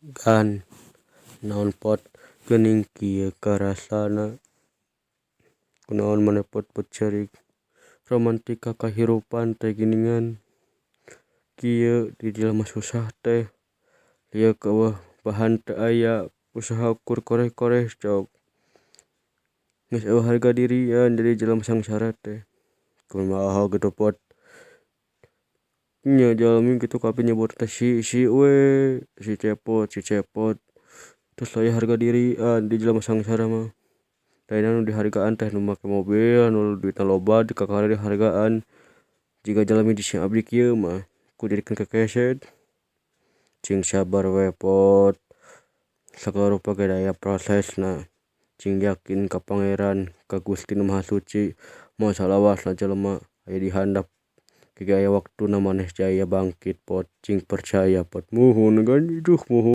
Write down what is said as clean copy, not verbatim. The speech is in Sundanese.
Gan naon Pot, geuning kieu karasana. Kunaon maneh Pot ceurik. Romantika kahirupan teh geuningan. Kieu di jelema susah teh. Ieu eueuh bahan teu aya, usaha ukur koreh-koreh cok. Geus eueuh harga diri jadi jelema sangsara teh. Kumaha kitu Pot. Nya jalmi kitu kabeh nyebut teh si si we, si Cepot si Cepot. Tos aya harga diri di jelema sangsara mah. Ayeuna nu dihargaan teh nu make mobil, nu duitna loba kakara dihargaan. Jiga jalmi si abdi kieu mah ku dijadikeun kekeset. Cing sabar we Pot, sagala rupa ge aya prosesna. Cing yakin ka Pangeran, ka Gusti Nu Maha Suci. Moal salawasna jelema aya di handap ge aya waktuna maneh jaya bangkit Pot, cing percaya Pot. Muhun Gan, duh muhun.